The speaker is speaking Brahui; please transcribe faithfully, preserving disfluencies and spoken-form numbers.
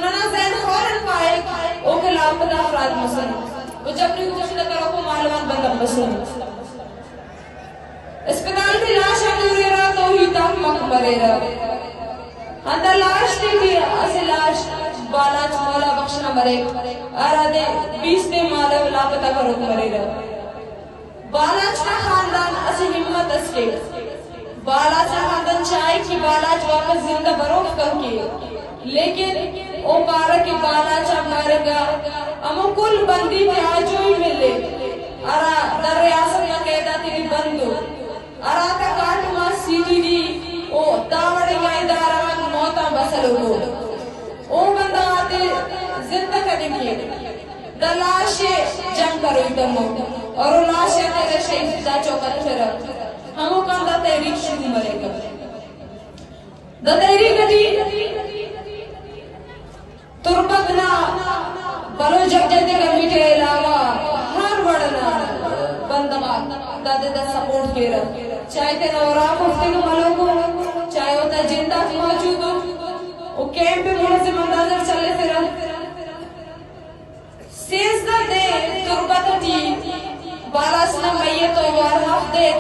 ننا ذہن فوراً پائک اوکہ لاپتہ افراد مسنو و جبری کوشست کروکو مالو آن بندغ مسنو۔ اسپتال ٹی لاش آتے ہُریرہ تو ہیت آک مک مریرہ۔ ہندا لاش تیٹی اسہ لاش بالاچ مولا بخش نا مریک، ہرادے بیست ءِ مالو لاپتہ کروک مریرہ۔ بالاچ نا خاندان اسہ ہمت اس کیک۔ بالاچ نا خاندان چاہک کہ بالاچ واپس زندہ بروک کن کے، لیکن او پارہ کہ بالاچ آ مرنگ آ ہمو کل بندی تے آجوئی ملک، ہرا دا ریاست نا قید آتیٹی بند ءُ، ہراتا کاٹم آ سی ٹی ڈی و دا وڑ انگا ادارہ غاک موت آن بسلوکو۔ او بندغ آتے زندہ کننگ کیک۔ دا لاش ءِ جنگ کروئی تمو اور او لاش ءِ تینا شہید دا چوک آ تخرہ۔ ہموکان دا تحریک شروع مریکہ۔ دا تحریک ٹی تربت نا بلوچ یکجہتی کمیٹی علاوہ ہر وڑ نا بندغ آک دادے دا سپورٹ کیرہ، چاہے تینا اراف اوفتے کہ ملوکو، چاہے اوتا جند آک موجود ءُ، او کیمپ ءِ منظم انداز اٹ چلیفرہ۔ سیزدہ دے تربت ٹی بالاچ نا میت ءُ ہر ہفتے